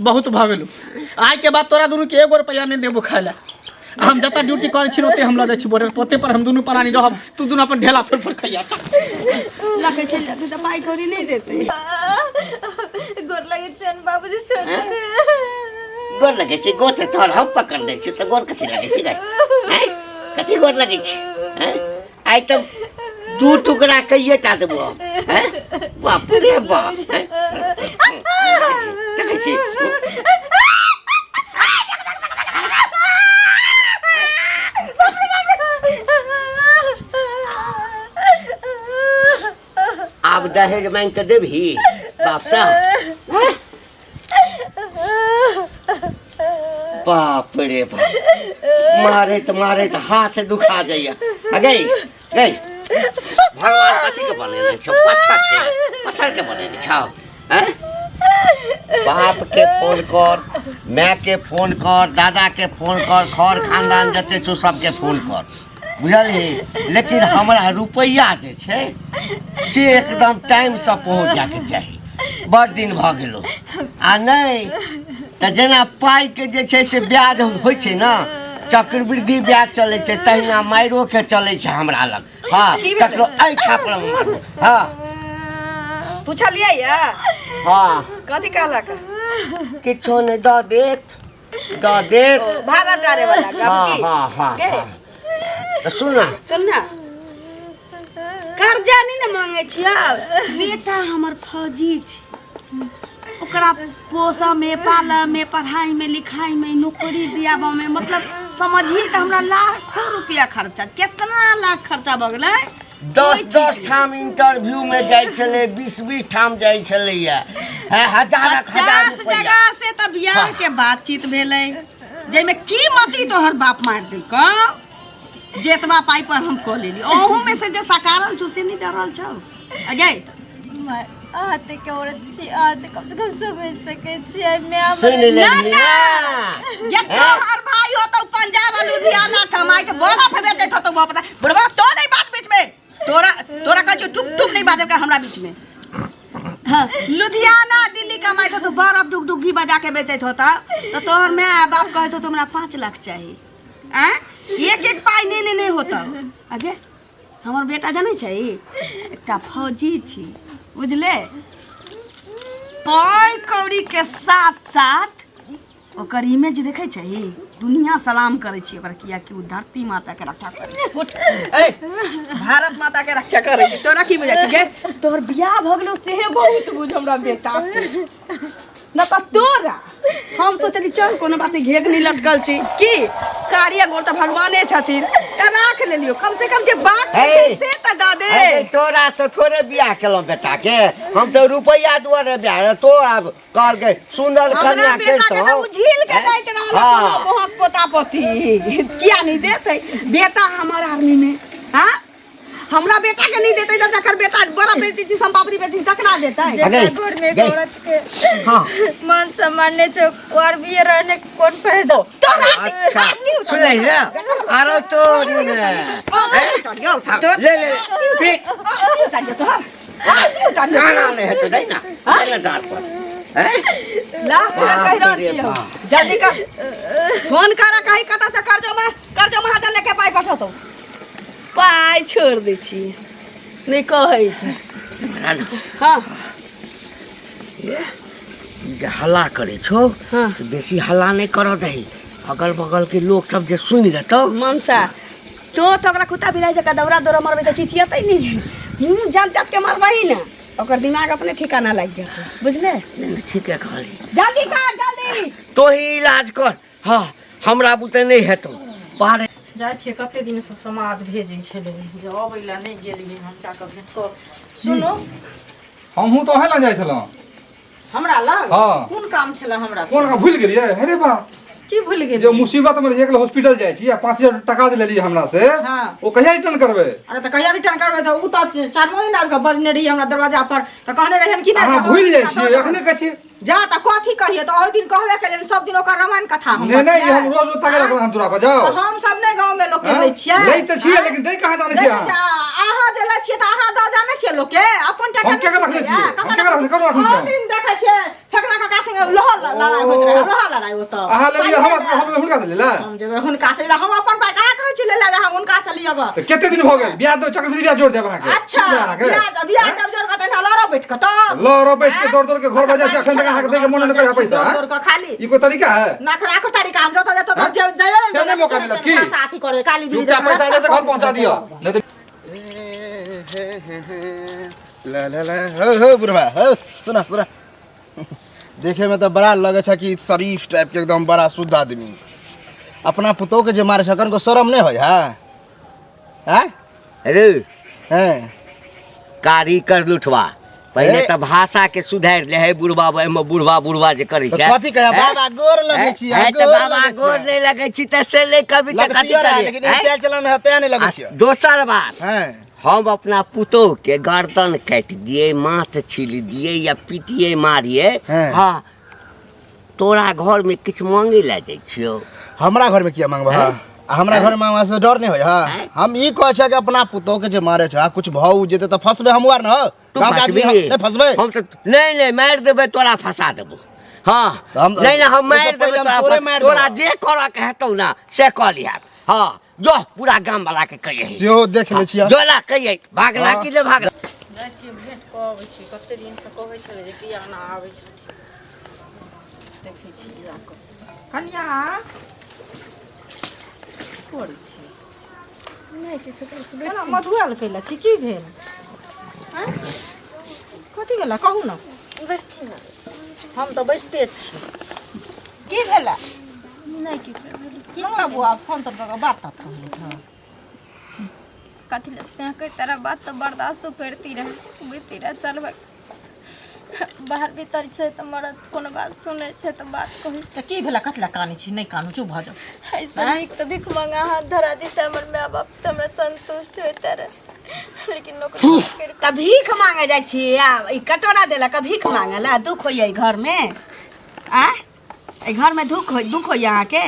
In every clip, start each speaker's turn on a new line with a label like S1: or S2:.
S1: बहुत भऽ गेलौ। आइ के बाद तोरा दुनू के एगो रुपैआ नहि देबो खाय लए। हम जतऽ ड्यूटी करै छी ओते हम लऽ जाइ छी बॉर्डर पर, ओते पर हम दुनू प्राणी रहब, तू दुनू अपन ढेला फोड़ फोड़ खइया। चल
S2: लके चलि जेतै तऽ पाइ कौड़ी नहि देतै।
S3: गोर लगै छनि बाबूजी, छोड़ दे।
S4: गोर लगै छै? गोर तऽ तोहर हम पकड़ दै छी तऽ गोर कथी लगै छै गै? आँय, कथी गोर लगै छै? आँय, आइ तऽ दू टुकड़ा कहिए टा देबो हम। आँय, बाप रे बाप। आँय, देखै छी। आब दहेज मांगि कऽ देबही बापसँ? बाप रे बाप, मारैत मारैत हाथ दुखा जाइया। आ गई गई, भगवान कथी के बनेने छौ? पत्थर के, पत्थर के बनेने छौ? हैं? बाप के फोन कर, माय के फोन कर, दादा के फोन कर, खर खानदान जते छौ सबके फोन कर, बुझलही? लेकिन हमरा रुपैआ जे छै से एकदम टाइमसँ पहुँच जायके चाही। बड़ दिन भऽ गेलो। आ नहि तऽ जेना पाइके जे छै से ब्याज होइ छै ने, चक्रवृद्धि ब्याज चलै छै, तहिना मारिओके चलै छै हमरा लग। हँ, ककरो एहि छापर मारू। हँ,
S2: पुछलियै या?
S4: हँ।
S2: कथी कहलक?
S4: किछो नहि, दऽ देत, दऽ देत।
S2: ओ, भाड़ा टारे वाला गप?
S4: हँ।
S2: की?
S4: हँ हँ।
S2: गे।
S4: हँ, तऽ सुन ना।
S2: सुन ना, कर्जा नहीं ने मांगे छियै। बेटा हमर फौजी छै, ओकरा पोसऽ में, पालऽ में, पढ़ाई में, लिखाई में, नौकरी दियाबऽ में, मतलब समझही तऽ हमरा लाखों रुपया खर्चा, केतना लाख खर्चा भऽ गेलै।
S4: 10 10 ठाम इंटरव्यू में जाइ छलै, 20 20 ठाम जाइ छलैया, हजारक हजार
S2: 50
S4: रुपैआ
S2: जगह से तऽ बियाह के बातचीत भेलै, जाहिमे की मती तोहर बाप मारि देलकौ, जेतबा पाइ पर हम कऽ लेली, ओहू में से जे सकारल छौ से नहि दऽ रहल छौ। अजय
S3: माय, अहाँ तऽ के औरत छी, अहाँ तऽ कम से कम समझ सकै छियै माय।
S4: सुनि
S2: ना
S4: लेलही?
S2: ना।
S4: ना।
S2: ये तोहर भाई हो तो पंजाब आ लुधियाना कमाई के बड़ा पे बेचैत होतो। पता बुढ़वा तो नहीं बात बीच में, तोरा तोरा कहै छियौ, टुक टुक नहीं बाजल कर हमरा बीच में। हाँ, लुधियाना दिल्ली कमाइत होतो, बर्फ डुगडुगी बजा के बेचैत होता, तो तोहर माय बाप कहैत होतो हमरा 5 लाख चाही। आँय, एक एक पाइ नहि नहि नहि होता। आगे हमर बेटा जानै छै, एकटा फौजी छी, बुझले? पाइ कौड़ी के साथ साथ ओकर इमेज देखै छै, दुनिया सलाम करै छै ओकरा, कियाकि ओ धरती माता के रक्षा करै छै। उठ, ए, भारत माता के रक्षा करै छै। तोरा की बुझाइ छै गे? तोहर बियाह भऽ गेलौ सेहे बहुत बुझ हमरा बेटा से न तऽ तोरा हम सोचली चल कोनो बात नहीं, घेघ नहीं लटकल छी की कारिया गोर तऽ भगवाने छथिन, तऽ राख लेलियो। कम से कम जे बात छै
S4: हे।
S2: से तऽ दऽ दे।
S4: अरे तोरा से थोड़े बियाह केलहुँ बेटा के, हम तऽ रुपैआ दुआरे बियाह। तोरा कहलकै सुनल
S2: हमरा
S4: कन्या
S2: बेटा के तऽ
S4: करितहुँ।
S2: उझिल के दैत रहल।
S4: हाँ।
S2: कोनो बहुत पोता पोती किया नहीं देते? बेटा हमर आर्मी में। हाँ, हमरा बेटा के नहीं देते तऽ जकर बेटा बड़ा बेटी छी, पापड़ी बेटी, तकरा देते?
S4: अरे,
S3: घर में
S4: गई।
S3: औरत के
S4: हाँ
S3: मान सम्मान नहीं छै, और भी रहने के कोन फायदा?
S2: तोरा
S4: अच्छा, सुन ले ना, आरो तो ने ले ले पीट। ना ना, नहीं हेतै, नहीं ना, नहीं ना, डाँट पर हैं?
S2: लास्ट में कहि रहल
S4: बाप रे
S2: छियौ,
S4: बाप।
S2: जल्दी कर, फोन कर, कही कतऽ से कर्जो में कर्जो महाजन लेके पाइ पठौतौ। पाइ छोड़ दै छी, नहि कहै छै।
S4: ना, ना।
S2: हँ।
S4: ई जे हल्ला करै छौ से बेसी हल्ला नहि करऽ दही, अगल बगल के लोग सब जे सुनि लेतौ।
S2: मनसा तो तऽ ओकरा कुत्ता बिलाइ जकाँ दौड़ा दौड़ा मारबै तऽ चिचियतै नहि। मुँह जात जात के मारबही ने, ओकर दिमाग अपने ठिकाना लागि जेतै, बुझले?
S4: नहि नहि, ठीके कहली।
S2: जल्दी कर, जल्दी।
S4: तोही इलाज कर। हँ, हमरा बुते नहि हेतौ बाहर।
S5: जाइ छियै, कते दिनसँ समाद भेजै छलै जे अबै लए, नहि गेलियै हम। जाकऽ भेंट कर। सुनू।
S6: हमहूँ तऽ अहें लग जाइ छलहुँ।
S5: हमरा लग?
S6: हँ।
S5: कोन काम छलै हमरा से?
S6: कोन काम भूलि गेलियै? हे रे बा।
S5: की भूलि
S6: जे
S5: गेलियै?
S6: मुसीबत मे रहियै, हॉस्पिटल जाइ छी आ 5000 टका जे लेलियै हमरा से, ओ कहिया रिटर्न करबै?
S5: अरे तऽ कहिया रिटर्न करबै तऽ ओ तऽ चारिमो दिन आबि कऽ बजने रहियै हमरा दरवाजा पर, तऽ कहने रहियन कि नहि
S6: अहाँ
S5: जे
S6: भूलि जाइ
S5: हमरा
S6: छियै।
S5: दऽ
S6: एखने कहै छियै।
S5: जा तऽ कथी कहिए तऽ ओहि दिन कहबे केलियनि सब दिन ओकर रामायण कथा हम
S6: नहीं नहीं
S5: छियै।
S6: हम रोज रोज ताके रखल हन दूरा पर जाओ
S5: तऽ हम सब नहि गाँव में लोक के
S6: हाँ?
S5: लै छियै
S6: लै तऽ छियै लेकिन दै कहाँ जानै छियै
S5: दै तऽ
S6: अहाँ?
S5: अहाँ जे लै छियै तऽ अहाँ दऽ जानै छियै लोक के अपन टाका
S6: हम केकर रखने छियै? हम केकर रखने- केकर रखने छियै?
S5: ओहि दिन देखै छियै फेकना काका संगे लोहा लड़ाई होइत रहै लोहा लड़ाई ओतऽ
S6: अहाँ लेलियै हमरा हम हुनका से लेला
S5: हम जेबै हुनका से हम अपन पाइ कहाँ कहै छी लेला हम हुनका से लिअब
S6: तऽ कते दिन भऽ गेल बियाह दो चक्रवृद्धि बियाह जोड़ देब अहाँके
S5: अच्छा
S6: अहाँके
S5: बियाह बियाह देब जोड़ कऽ तहन लड़ो बैठ कऽ तब
S6: लड़ो बैठ के दौड़ दौड़ के घर बजा छै अखन तक अहाँके दै के मन नहि करे पैसा
S5: दौड़ दौड़ कऽ खाली
S6: ई कोई तरीका है
S5: नखरा के तरीका हम जतऽ जतऽ
S6: हाँ?
S5: जइयो
S6: फेर नहि मौका मिलत की?
S5: अथी करे काली दीदी
S6: चुपचाप पैसा एने से घर पहुंचा दिअ नहीं तो
S7: ला ला ला हो हो बुढ़वा हो सुना सुना देखे में तो बड़ा लगे छै कि शरीफ टाइप के एकदम बड़ा शुद्ध आदमी अपना पुतोह के जे मारे छै को शर्म नहीं होय है हैं
S4: अरे
S7: हैं
S4: कारी कर लुठवा पहिले
S7: ए।
S4: तऽ भाषा के सुधारि ले है बुढ़वा एहिमे बुढ़वा बुढ़वा जे करै
S7: तऽ
S4: छै
S7: कथी कहै बाबा गोर लगै छी
S4: है तऽ
S7: गोर
S4: बाबा
S7: लगै छी।
S4: गोर नहि लगै छी तऽ से नहि कभी तऽ कथी
S7: लगतियो रहै
S4: करी
S7: लेकिन
S4: हैं?
S7: स्टाइल चलन है तें नहीं लगै
S4: आ
S7: छी
S4: दोसर बात
S7: हैं
S4: हम अपना पुतोह के गर्दन काटि दिए माथ छील दिए या पीटिए मारिए
S7: हैं।
S4: हाँ तोरा घर में किछु मांगे लए जाइ छियौ
S7: हमरा घर में किया मांगबा आ हमरा घर में मांगबा से डर नहीं होय हाँ हम ई कहै छै कि अपना पुतोह के जे मारे छै आ कुछ भाव जेतै तऽ फंसबे हम आर न हो
S4: तू
S7: गाँव के आदमी हम
S4: फंसबी
S7: नहीं फंसबे
S4: हम तऽ नहीं नहीं मारि देबै तोरा फंसा देबो हाँ
S7: तऽ हम-
S4: नहीं नहीं हम
S7: ओहिसँ
S4: मारि देबै
S7: पहिले हम
S4: तोरा
S7: तोरे
S4: फंस-
S7: मारि
S4: तोरा
S7: देबो।
S4: जे करऽ के हेतौ ना से कऽ लिहऽ हाँ जो पूरा गाम वाला के कहिए
S7: सेहो देख लै छियै
S4: जो ला कहिए भागला
S7: हाँ।
S4: कि नहि भागला
S5: जाइ छियै भेंट कऽ अबै छी कते दिनसँ कहै छलै जे किया ना आबै छथिन देखै छी जा कऽ कनिया की करै छी
S3: नहि किछु करै छी
S5: केना मधुआल कैला छी की भेल आँय? कथी भेला कहू ने
S3: बैठथिन ने
S5: हम तऽ बैसते छी की भेला
S3: नहि किछु भेल
S5: मंगला बुआ फोन तर कऽ कऽ बात तात कहलथि हँ
S3: कथी लए सेहकै तरह बात तऽ बर्दाश्तो करती रहे बुझती रहे चल भाग बाहर भीतर छै तऽ मरद कोनो बात सुनै छै तऽ बात कहै
S5: तऽ की भेला कथी लए कानै छी नहि कानू चुप भऽ जाउ
S3: एहिसँ नीक तऽ भीख मंगा हाथ धरा दितै हमर माय बाप तऽ हमरा संतुष्ट होइते रहे लेकिन नौकरी करि
S2: तऽ भीख मांगे जाइ छी आ ई कटोरा देलक भीख मांगे ला दुख होइया ई घरमे आ एहि घरमे दुख होइ दुख होइया अहाँके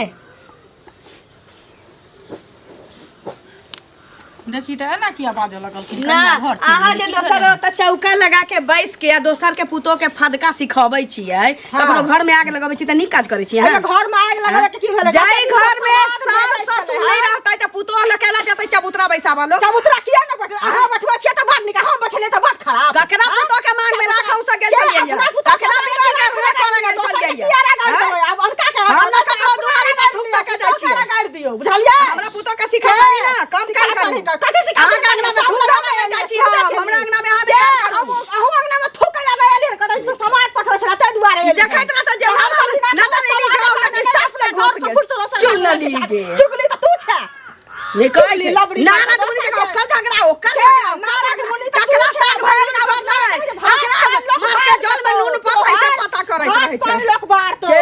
S5: देखी तऽ एना किया बाजऽ लगलखिन
S2: ना
S5: कनिया घर चलि
S2: अहाँ
S5: गेलै,
S2: जे
S5: की
S2: दोसर
S5: भेलै?
S2: ओतऽ चौका लगा के बैस के आ दोसर के पुतोह के फदका सिखबै छियै ककरो घर में आग लगबै छी तऽ नीक काज करै छियै
S5: एहिमे
S2: अहाँ?
S5: घर में आगि लगबै के की भेलै
S2: जाहि घर में
S5: समाज
S2: सास ससुर नहि रहतै तऽ पुतोह लऽ केला जेतै चबूतरा बैसाबऽ लोक
S5: चबूतरा किया ने बैठल अहाँ बैठबै छियै तऽ बड़ नीक हम बैठलियै तऽ बड़ खराब
S2: ककरा पुतोह के मांग में राख हम गेल छलियै
S5: अपना पुतोह के
S2: ककरा
S5: मांग
S2: बेटी के
S5: में
S2: रुए करे गेल
S5: दोसर के
S2: छलियै
S5: किया ना गाड़ि
S2: हैं?
S5: देबै? आब अनका के
S2: हम ना ककरो दुआरी पर थूक पका जाइ छियै।
S5: दोसरा गाड़ि दियौ बुझलियै
S2: हमरा पुतोह के सिखेबै ना कम काज करू
S5: कथी सिखा
S2: अहाँके अंगना में थूक डालै जाइ छी हम हमरा अंगना में अहाँ नहि आयल करू
S5: अहूँ अंगना में थूक ला नहि एलियै कतऽ से समाज पठबै छला ताहि दुआरे एलियै
S2: देखैत रहतै जे हम सब ना तऽ एली गाँव में कि साफ से घुस गेल चुनली गे
S5: चुगली तऽ तू छे
S2: निकल
S5: चुगली, लबड़ी,
S2: नारद मुनि जकाँ ओकर झगड़ा ओकर झगड़ा
S5: नारद
S2: ओकर
S5: मुनि
S2: झगड़ा
S5: तऽ
S2: ककरा
S5: तू छे,
S2: साग में नून पड़लै ककरा मार के जल में नून पड़लै से पता करैत रहै छै
S5: लोक बारतो
S2: के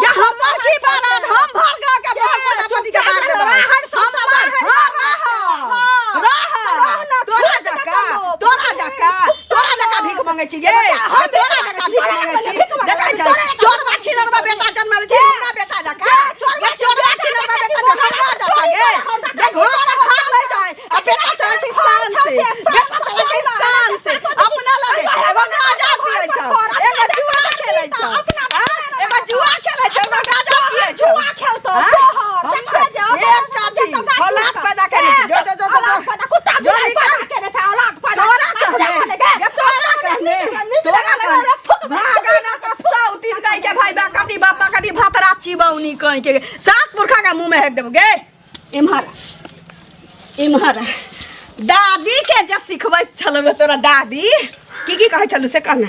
S2: ये हमर की बारत हम भर गाँव के बहुत प्रजापति के बार देबै हमर हाँ रह रह तोरा जका तोरा जका तोरा जका भीख मंगै छी ये तोरा जका भीख मंगै छी देखै छै चोरबा छिनरबा बेटा जन्मल छी हमरा बेटा जका ये चोरबा छिनरबा बेटा जका हमरा जका ये ये घर से खा ले जाए आ बेटा चलै छै शान से बेटा चलै छै शान से अपना लगे एगो गाजा पियै छौ एगो जुआ खेलै छौ हाँ? एगो जुआ खेलै छौ एगो गाजा पियै छौ
S5: जुआ खेलतौ
S2: हाँ?
S5: तोहर देखै जे
S2: एक साथी औलाद पैदा केने छै जो जो जो जो
S5: कुत्ता
S2: जो निकल
S5: केने छै औलाद पैदा
S2: तोरा कहने ये तोरा कहने तोरा कहने भागा ना तो सौ तीन कह के भाई बा कटी बापा कटी भातरा चिबौनी कह के सात पुरखा के मुंह में हेक देबो गे इम्हर इम्हर दादी के जे सिखबै छलबै तोरा दादी की की कहै छलू से कहना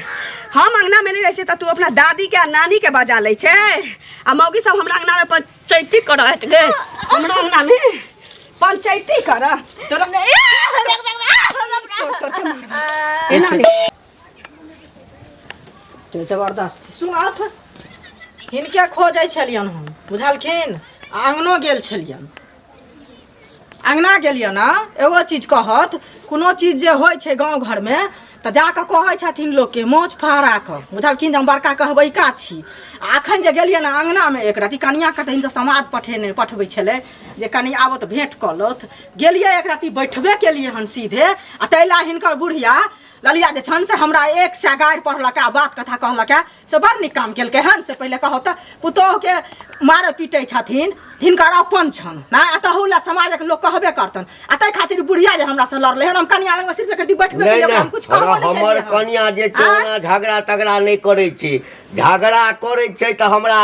S2: हम अंगना में नहीं रहै छियै तऽ तू अपना दादी के आ नानी के बजा लै छै आ मौगी सब हमरा अंगना में पंचैती करत गे हमरा अंगना में पंचैती कर तोरा तोर तोर के मारबो। एना नहि
S5: तो जबरदस्त सुनत हिनके खोजै छलियनि हम बुझलखिन आ अङ्गनो गेल छलियनि अङ्गना गेलियनि ने एगो चीज कहत
S2: कोनो चीज जे होइ छै गाँव घरमे तऽ जाकऽ कहै छथिन लोकके मोछ फहरा कऽ बुझलखिन जे हम बड़का कहबैका छी आ अखन जे गेलियै ने अङ्गनामे एक रति कनिआँके तऽ हिनसँ समाद पठेने पठबै छलै जे कनि आबो तऽ भेँट कऽ लौथ गेलियै एक रति बैठबे केलियै हन सीधे आ ताहि लए हिनकर बुढ़िया ललिया जे छनि से हमरा 100 गारि पढ़लक आ बात कथा कहलक से बड़ नीक काम केलकै हन से पहिले कहू तऽ पुतोहुके मारै पीटै छथिन हिनकर अपन छनि नहि आ तहू लए समाजक लोक कहबे करतनि आ ताहि खातिर बुढ़िया जे हमरासँ लड़लै हन हम कनिया लगमे सिर्फ एक बैठबे
S4: नहि
S2: केलियै
S4: नहि
S2: हम किछु कहबो नहि
S4: हमर
S2: केलियै हन।
S4: कनिया जे छै
S2: आँय?
S4: ओना झगड़ा तगड़ा नहि करै छै झगड़ा करै छै तऽ हमरा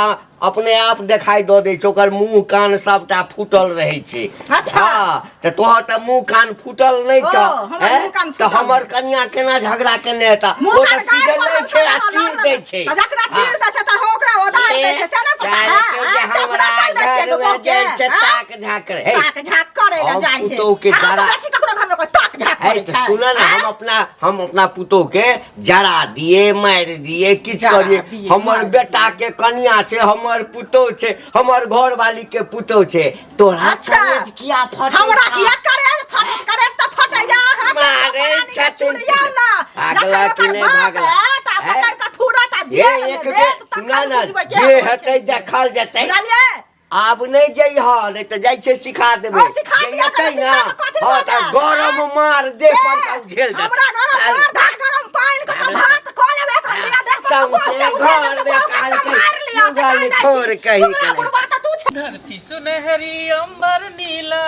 S4: अपने आप देखाई दऽ दै छै ओकर मुंह कान सबटा फूटल रहै छै
S2: अच्छा।
S4: हाँ तऽ तोहर तऽ मुंह कान फूटल नहि
S2: ओ,
S4: छौ
S2: हमर
S4: हैं?
S2: मुंह कान
S4: तऽ
S2: फूटल
S4: हमर कनिया केना झगड़ा केने हेता
S2: मुँह
S4: ओ तऽ
S2: कान गारि
S4: सीधे
S2: पढ़ल
S4: नहि छै आ
S2: छलै,
S4: चीर
S2: लड़ल
S4: दै छै
S2: आ जकरा चीर दै छै तऽ ओकरा ओदार दै छै से नहि पता है
S4: जे
S2: आ
S4: हमरा
S2: चपड़ा सन दै छै
S4: घरमे
S2: एगो
S4: जे
S2: के
S4: छै
S2: आँ?
S4: ताक झाँक हे
S2: ताक झाँक करै लए
S4: हम
S2: जाइ है
S4: पुतोहु के
S2: अहाँ सब
S4: जरा-
S2: बेसी ककरो घरमे कोइ ताक झाँक
S4: है
S2: करै
S4: तऽ
S2: छै
S4: सुन ने
S2: आँ?
S4: हम अपना पुतोह के जरा दिए मारि दिए किछु
S2: जरा
S4: करिए
S2: दिए,
S4: हमर
S2: मारि
S4: बेटा के कनिया छै हमर पुतोह छै हमर घरवाली के पुतोह छै तोरा
S2: अच्छा।
S4: कलेज किया फटै
S2: हमरा
S4: छौ?
S2: किया करे फटत करे तऽ फटैया अहाँ के
S4: मारै
S2: सब
S4: छथिन।
S2: चुड़िया ना
S4: भागला
S2: जखन
S4: कि
S2: ओकर
S4: नहि
S2: बाप
S4: भागला?
S2: आयत आ
S4: हैं?
S2: पकड़ कऽ थुरत आ
S4: हे
S2: जेल में
S4: एक बेर
S2: देत
S4: सुना
S2: तखन
S4: ने
S2: बुझबै के
S4: जे
S2: होइ छै
S4: हेतै
S2: से।
S4: देखल जेतै
S2: बुझलियै
S4: आब नहि जइह नहि तऽ जाइ छै सिखा देबै
S2: और सिखा
S4: जे
S2: दिया
S4: एतै
S2: करो,
S4: ने
S2: सिखा कऽ कथी
S4: हँ
S2: भऽ
S4: तऽ
S2: जायत,
S4: गरम
S2: आँय?
S4: मार दे पर तऽ झेल जेतै
S2: हमरा गरम मार धा गरम पानि कऽ कऽ भात कऽ लेब एक हंडिया देह पर
S4: सौंसे
S2: बौह के उझेल
S4: घरमे
S2: लेब तऽ बौह के
S4: काल के
S2: सम्हारि लिअ से कहि दै
S4: चुगलखोर
S2: छी
S4: कही
S2: चुगला
S4: के
S2: बुढ़बा तऽ तू छे
S1: धरती सुनहरी अंबर नीला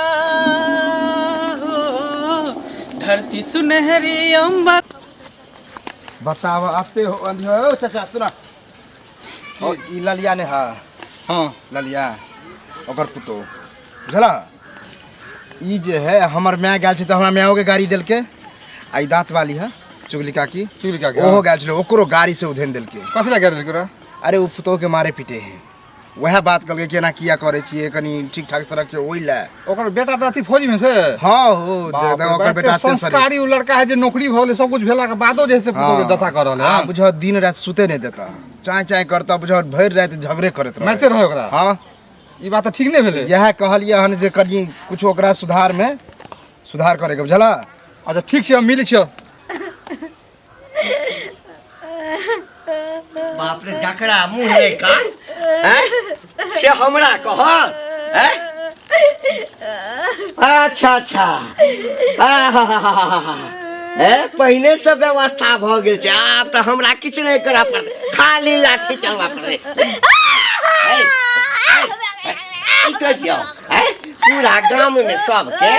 S1: हो धरती सुनहरी अंबर
S7: बताब आते हो ओ चाचा सुना ओ ई ललिया ने हा
S6: हाँ
S7: ललिया ओकर पुतोह बुझला ई जे है हमर माय गेल छै तऽ हमरा मायो के गाड़ी देलकै आ ई दाँत वाली है चुगली काकी
S6: चुगली काकी,
S7: ओहो
S6: हाँ।
S7: गेल छलै ओकरो गाड़ी से उधेन देलकै
S6: कथी लए गाड़ी देलकै ओकरा?
S7: अरे ओ पुतोह के मारे पीटे है वएह बात कहलकै कि एना किया करै छियै कनि ठीक ठाक से रखियौ ओहि लए
S6: ओकर बेटा तऽ अथी फौजी में छै
S7: हाँ हो
S6: बाप रे,
S7: ओकर
S6: बाप,
S7: बेटा
S6: एते संस्कारी उ लड़का है जे नौकरी भऽ गेलै सब कुछ भेला के बादो जे है से पुतोह के दशा कऽ रहल है
S7: हाँ बुझो दिन राति सुते नहीं देता चाय चाय करता बुझो भरि राति झगड़े करैत रहै
S6: मारिते रहै ओकरा
S7: हाँ
S6: ई बात तऽ ठीक नहि भेलै
S7: इएह कहलियै हन जे कनि कुछ ओकरा सुधार में सुधार करे के बुझला
S6: अच्छा ठीक छै हम मिलै छियौ
S4: बाप रे जकरा मुँह नहि कान हैं से हमरा कहत हैं अच्छा अच्छा आहाहाहा। ए पहिने से व्यवस्था भऽ गेल छै आब तऽ हमरा किछु नहि करऽ पड़तै खाली लाठी चलबऽ पड़तै ए, ए, ई करियौ हैं पूरा गाममे सबके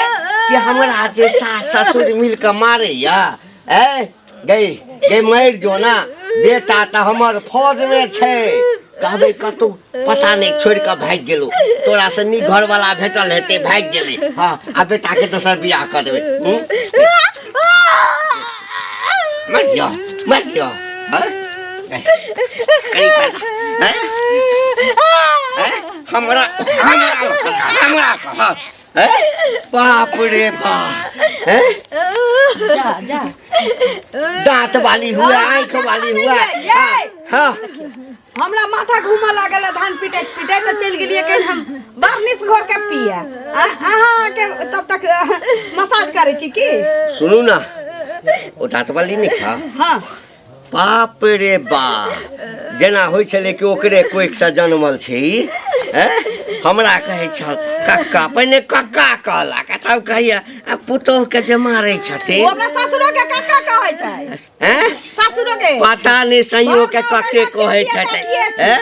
S4: कि हमरा जे सास ससुर मिल कऽ मारैया ए गई गई मरि जो ना बेटा तऽ हमर फौजमे छै कहबै कतौ पता नहि छोड़ि कऽ भागि गेलौ तोरा से नीक घरवाला भेटल हेतै भागि गेलै हँ आ बेटाके दोसर बियाह कऽ देबै हूँ? मरि जो मरि जो हँ? कनि हैं? हैं? हमरा हमरा हमरा कहत हैं? बाप रे बाप हैं?
S2: जा जा
S4: दांत वाली हुआ आँख वाली हुआ
S2: ये
S4: हाँ
S2: हमरा माथा घूमऽ लागल है धान पिटैत पिटैत तऽ चलि गेलियै कहीं हम बार्निश घोर के पिए अहाँ के तब तक मसाज करै छी की
S4: सुनू ना ओ दांत वाली नहीं खा
S2: हाँ
S4: बाप रे बा जेना होइ छलै कि ओकरे कोखिसँ जनमल छै ई हैं? हमरा कहै छल कक्का पहिने कक्का कहलक आ तब कहैया आ पुतोहके जे मारै छथिन
S2: ओ अपना ससुरो के कक्का कहै छै
S4: हैं?
S2: ससुरो के
S4: पता नहि संयो के कक्के कहै छथिन हैं?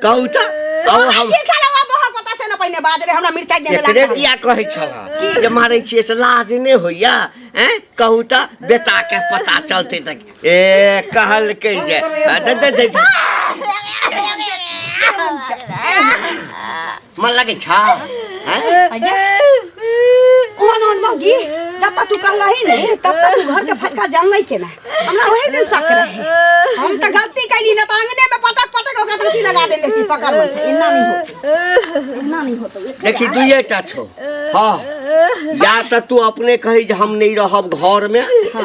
S4: कहू तऽ कहू हम
S2: की छलै ओ बहुत पता से न पहिने बाज रे हमरा मिरचाई देबे
S4: एकरे
S2: लागल
S4: दिया कहै छल जे मारै छियै से लाज नहि होइया हैं? कहू तऽ बेटाके पता चलतै तऽ ए कहलकै जे दे दे दे मन लगै छ
S2: ओहन ओहन मौगी जब तक तू कहलही नहीं तब तक तू घर के फटका जानलै केना हमरा ओही दिन शक रहे हम तऽ गलती कैली ना तऽ अंगने में पटक पटक ओकरा धोती लगा देने थी पकड़ में एना नहीं होतो एना नहीं होतो
S4: देखी दुइये टा छौ हाँ या तऽ तू अपने कही जे हम नहीं रहब घर में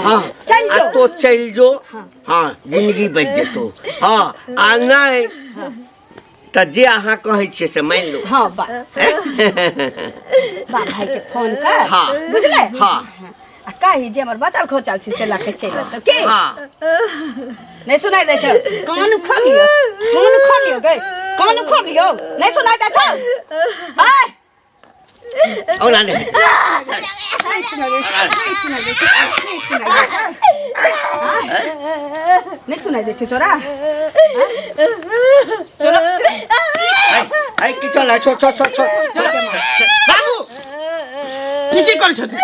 S4: हाँ
S2: चलि
S4: आ
S2: जो।
S4: तो चलि जो हाँ जिंदगी बचि जेतौ हाँ आ नहीं तऽ जे अहाँ कहै छियै से मानि लू
S2: हाँ बस बाप भाई के फोन कर
S4: हाँ।
S2: बुझले
S4: हाँ।
S2: आ कही जे हमर बचल खोचल छी से लके चलि एतौ की?
S4: हाँ।
S2: नहीं सुनाई दै छौ? कान उखड़ लियो, कान उखड़ लियो गई, कान उखड़ लियो, नहीं सुनाई दै छौ? हाय
S4: ओना नहि।
S2: नहीं सुनाई दै छौ, नहीं सुनाई दै छौ, नहीं सुनाई दै छौ। नहीं सुनाई दै छौ तोरा? चलो।
S4: ऐ की चल, छोड़ छोड़ छोड़ छोड़।
S1: बाबू, की की करै छथि?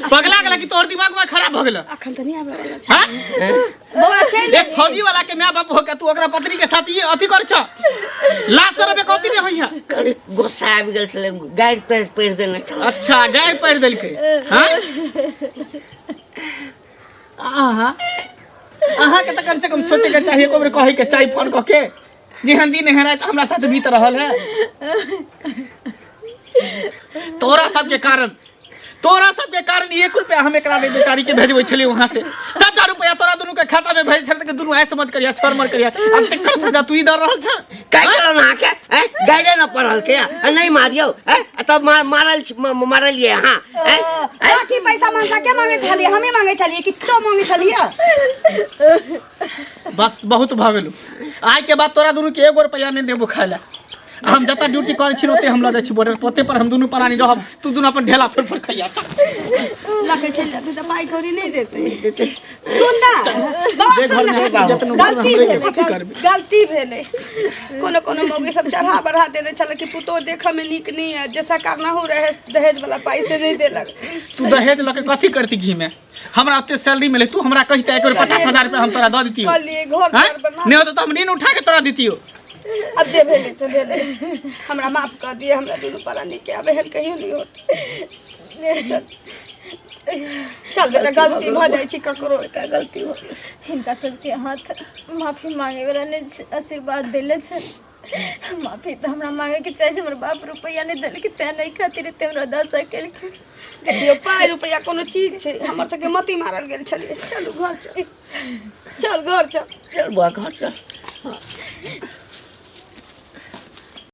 S1: पगला गेला कि तोहर दिमाग में खराब भ गेल?
S2: अखन तऽ नहीं आबै वाला छै।
S1: हाँ?
S2: बौआ चलि।
S1: एक फौजी वाला के my बाप होके तू ओकरा पत्नी के साथ ये अथी कर छ? लाज शरम कथी नहीं होई है?
S4: कनि गुस्सा आबि गेल छलै, गारि पढ़ि पढ़ि देने छल।
S1: अच्छा, गारि पढ़ि देलकै। हाँ, अहाँ अहाँके तऽ कम से कम सोचे के चाहिए, एको बेर कहै के चाही फोन कऽ के, जेहन दिन एहन राति हमरा साथ बीत रहल है। तोरा सबके कारण, तोरा सबके कारण एक रुपया हम एकरा नहि बेचारी के भेजबै छलियै। वहाँ से सबटा रुपया तोरा दुनू के खाता में भेज छल के दुनू ऐ समझ करिया छर मर करिया। अब तेकर सजा तू ही दऽ रहल छ।
S4: काहे केलहुँ अहाँके? ऐं, गाइरे न पढ़ल के आ नहि मारियौ? ऐं, आ तब मारल मारलियै अहाँ? ऐं?
S2: बाकी पैसा मनसा के मांगे छलियै? हमे मांगे छलियै कि तो मांगे छलियै?
S1: बस, बहुत भऽ गेलौ। आइ के बाद तोरा दुनू के एगो रुपया नहि देबो खाय लए। हम जतऽ ड्यूटी करै छी ओते हम लऽ जाइ छी बॉर्डर पर, ओते पर हम दुनू प्राणी रहब। तू दुनू अपन ढेला फोड़ फोड़ खैया, चल।
S2: लके चलि जेतै तऽ पाइ कौड़ी नहि देतै।
S4: देतै।
S2: सुन ना बाबा,
S1: जे
S2: सुन
S1: घरमे
S2: ना।
S1: हेतै, जतनो घरमे
S2: गलती
S1: हम रहिके
S2: भेलै।
S1: कथी करबै?
S2: गलती भेलै। कोनो कोनो मौगी सब चढ़ा बढ़ा देने छलै कि पुतोह देखऽ मे नीक नहीं है, जैसा करना हो रहे दहेज वाला पाइ से नहीं देलक।
S1: तू दहेज लऽ के कथी करती घी में? हमरा ओते सैलरी मिले, तू हमरा कहिते एक बेर, 50,000 रुपया हम तोरा दऽ दितियौ।
S2: कहलियै घर
S1: हैं?
S2: द्वार बना।
S1: नहि होतौ तऽ हम ऋण उठा के तोरा दितियौ।
S2: अब जे भेलै से भेलै, हमरा माफ कऽ दिअ हमरा दुनू प्राणी के। आब एहन कहियो नहीं होत। चल चल बेटा, गलती भऽ जाइ छै ककरो।
S4: बेटा, गलती हो गेल।
S3: हिनका सबके हाथ माफी मांगे वाला नहि छै, आशीर्वाद देले छै। माफी तऽ हमरा मांगे के चाही जे हमर बाप रुपैआ नहि देलकै, तें नहि खातिर एते हमरा दशा केलखिन।
S2: देखियौ, पाइ रुपैआ कोनो चीज छै? हमर सबके मति मारल गेल छलियै। चलू घर चल, चल घर चल।
S4: चल बुआ, घर चल।